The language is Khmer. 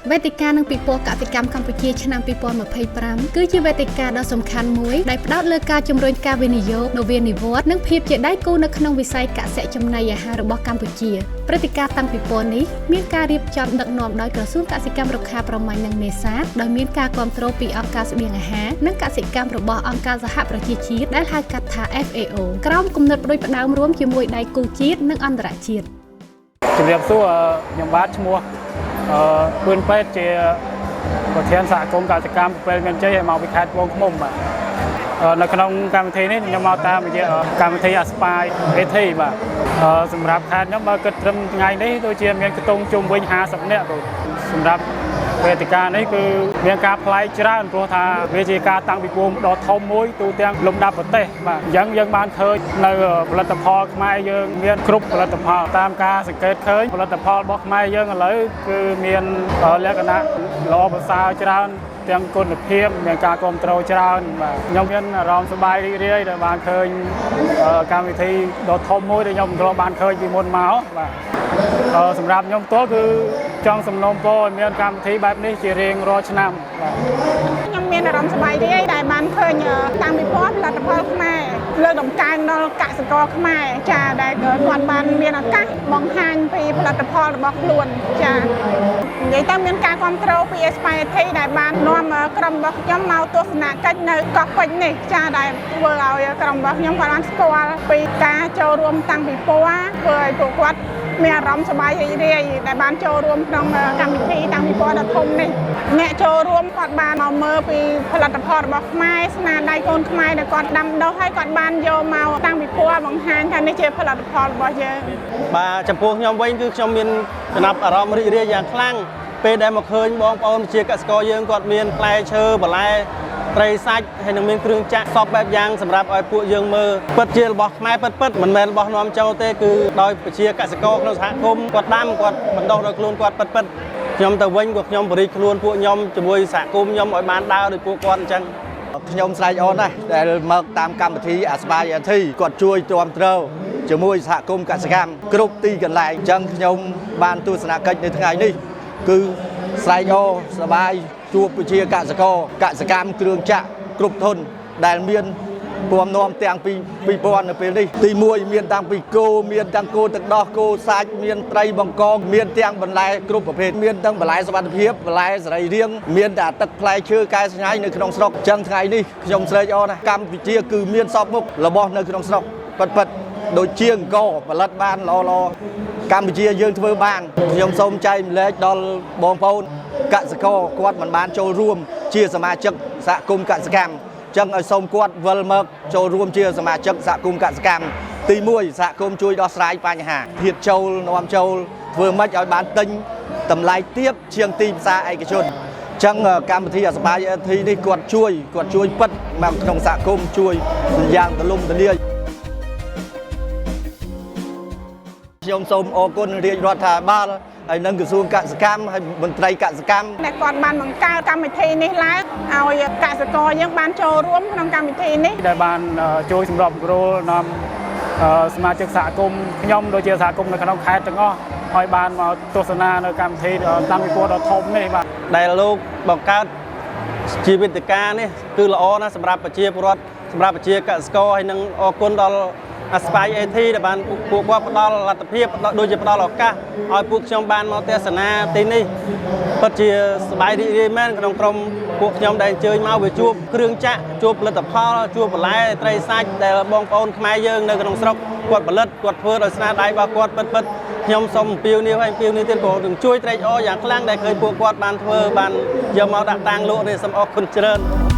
វេទិកានិងពិព័រណ៍កសិកម្មកម្ពុជាឆ្នាំ2025គឺជាវេទិកាដ៏សំខាន់មួយដែលផ្ដោតលើការជំរុញការវិនិយោគនវានុវត្តន៍និងភាពជាដៃគូនៅក្នុងវិស័យកសិចំណីអាហាររបស់កម្ពុជាព្រឹត្តិការណ៍តាំងពិព័រណ៍នេះមានការរៀបចំដឹកនាំដោយក្រសួងកសិកម្មរុក្ខាប្រមាញ់និងនេសាទដោយមានការគាំទ្រពីអង្គការស្បៀងអាហារនិងកសិកម្មរបស់អង្គការសហប្រជាជាតិដែលហៅកាត់ថា FAO ក្រោមគំនិតផ្ដួចផ្ដើមរួមជាមួយដៃគូជាតិនិងអន្តរជាតិ។ ជំរាបសួរខ្ញុំបាទឈ្មោះពឿនពេទ្យជាប្រធានសហគមន៍កសិកម្មពេលមានជ័យឲ្យមកពីខេត្តត្បូងឃ្មុំបាទនៅក្នុងកម្មវិធីនេះខ្ញុំមកតាមរយៈកម្មវិធី Aspire AT បាទសម្រាប់ខេត្តខ្ញុំបើគិតត្រឹមថ្ងៃនេះដូចជាមានខ្ទង់ជុំវិញ50នាក់បងសម្រាប់វេទិកានេះគឺមានការប្លែកច្រើនព្រោះថាវាជាការតាំងពិព័រណ៍ដ៏ធំមួយទូទាំងលំដាប់ប្រទេសបាទអញ្ចឹងយើងបានឃើញនៅផលិតផលខ្មែរយើងមានគ្រប់ផលិតផលតាមការសង្កេតឃើញផលិតផលរបស់ខ្មែរយើងឥឡូវគឺមានលក្ខណៈល្អប្រសើរច្រើនទាំងគុណភាពមានការគ្រប់គ្រងច្រើនបាទខ្ញុំមានអារម្មណ៍សប្បាយរីករាយដែលបានឃើញកម្មវិធីដ៏ធំមួយដែលខ្ញុំមិនធ្លាប់បានឃើញពីមុនមកបាទសម្រាប់ខ្ញុំផ្ទាល់គឺចង់សំណូមពរឲ្យមានកម្មវិធីបែបនេះជារៀងរាល់ឆ្នាំបាទ។ ខ្ញុំមានអារម្មណ៍សប្បាយរីករាយដែលបានឃើញតាំងពិព័រណ៍ផលិតផលខ្មែរលើកតម្កើងដល់កសិករខ្មែរចាដែលគាត់បានមានឱកាសបង្ហាញពីផលិតផលរបស់ខ្លួនចានិយាយទៅមានការគ្រប់គ្រងពី Aspire ដែលបាននាំក្រុមរបស់ខ្ញុំមកទស្សនកិច្ចនៅកោះពេជ្រនេះចាដែលធ្វើឲ្យក្រុមរបស់ខ្ញុំគាត់បានស្គាល់ពីការចូលរួមតាំងពិព័រណ៍ធ្វើឲ្យពួកគាត់មានអារម្មណ៍សប្បាយរីករាយដែលបានចូលរួមក្នុងកម្មវិធីតាំងពិព័រណ៍ដ៏ធំនេះអ្នកចូលរួមគាត់បានមកមើលពីផលិតផលរបស់ខ្មែរស្នាដៃកូនខ្មែរដែលគាត់ដាំដុះហើយគាត់បានយកមកតាំងពិព័រណ៍បង្ហាញថានេះជាផលិតផលរបស់យើង។ បាទចំពោះខ្ញុំវិញគឺខ្ញុំមានចំណាប់អារម្មណ៍រីករាយយ៉ាងខ្លាំងពេលដែលមកឃើញបងប្អូនជាកសិករយើងគាត់មានផ្លែឈើបន្លែត្រីសាច់ហើយនឹងមានគ្រឿងចក្រសពបែបយ៉ាងសម្រាប់ឲ្យពួកយើងមើលពិតជារបស់ខ្មែរពិតពិតមិនមែនរបស់នាំចូលទេគឺដោយប្រជាកសិករក្នុងសហគមន៍គាត់ដាំគាត់បណ្ដុះដោយខ្លួនគាត់ពិតពិតខ្ញុំទៅវិញក៏ខ្ញុំបរិខ្លួនពួកខ្ញុំជាមួយសហគមន៍ខ្ញុំឲ្យបានដើរដោយពួកគាត់អញ្ចឹង។ ខ្ញុំស្រែកអរណាស់ដែលមកតាមកម្មវិធី Aspire AT គាត់ជួយទ្រាំទ្រជាមួយសហគមន៍កសិកម្មគ្រប់ទីកន្លែងអញ្ចឹងខ្ញុំបានទស្សនកិច្ចនៅថ្ងៃនេះគឺស្រែកអរសប្បាយជួបប្រជាកសិករកសិកម្មគ្រឿងចក្រគ្រប់ធុនដែលមានពំនាំទាំងពី2000នៅពេលនេះទី1មានតាំងពីគោមានទាំងគោទឹកដោះគោសាច់មានត្រីបង្កងមានទាំងបន្លែគ្រប់ប្រភេទមានទាំងបន្លែសុវត្ថិភាពបន្លែសរីរាង្គមានតែទឹកផ្លែឈើកែច្នៃនៅក្នុងស្រុកអញ្ចឹងថ្ងៃនេះខ្ញុំស្រេកអរណាស់កម្ពុជាគឺមានសពមុខរបស់នៅក្នុងស្រុកពិតពិតៗដូចជាអង្គផលិតបានល្អល្អកម្ពុជាយើងធ្វើបានខ្ញុំសូមចែករំលែកដល់បងប្អូនកសិករគាត់មិនបានចូលរួមជាសមាជិកសហគមន៍កសិកម្មចឹងឲ្យសូមគាត់វិលមកចូលរួមជាសមាជិកសហគមន៍កសិកម្មទី1សហគមន៍ជួយដោះស្រាយបញ្ហាធាតុចូលនាំចូលធ្វើម៉េចឲ្យបានទិញតម្លៃទាបជាងទីផ្សារឯកជនចឹងកម្មវិធី Aspire AT នេះគាត់ជួយគាត់ជួយពិតមកក្នុងសហគមន៍ជួយយ៉ាងទូលំទូលាយខ្ញុំសូមអរគុណរាជរដ្ឋាភិបាលហើយនិងក្រសួងកសិកម្មហើយមន្ត្រីកសិកម្ម ដែលគាត់បានបង្កើតកម្មវិធីនេះឡើងឲ្យកសិករយើងបានចូលរួមក្នុងកម្មវិធីនេះ។ ដែលបានជួយសម្របសម្រួលនាំសមាជិកសហគមន៍ខ្ញុំដូចជាសហគមន៍នៅក្នុងខេត្តទាំងអស់ឲ្យបានមកទស្សនានៅកម្មវិធីតាំងពិព័រណ៍ដ៏ធំនេះបាទ។ ដែលលោកបង្កើតជាវេទិកានេះគឺល្អណាស់សម្រាប់ប្រជាពលរដ្ឋសម្រាប់ប្រជាកសិករហើយនឹងអរគុណដល់ Aspire AT ដែលបានពួកគាត់ផ្ដល់លទ្ធភាពផ្ដល់ដូចជាផ្ដល់ឱកាសឲ្យពួកខ្ញុំបានមកទស្សនាទីនេះពិតជាសប្បាយរីករាយមែនក្នុងក្រុមពួកខ្ញុំដែលអញ្ជើញមកវាជួបគ្រឿងចក្រជួបផលិតផលជួបបន្លែត្រីសាច់ដែលបងប្អូនខ្មែរយើងនៅក្នុងស្រុកគាត់ផលិតគាត់ធ្វើដោយស្នាដៃរបស់គាត់ពិតពិតខ្ញុំសូមអំពាវនាវហើយអំពាវនាវទៀតក៏នឹងជួយត្រេកអរយ៉ាងខ្លាំងដែលឃើញពួកគាត់បានធ្វើបានយកមកដាក់តាំងលក់នេះសូមអរគុណច្រើន។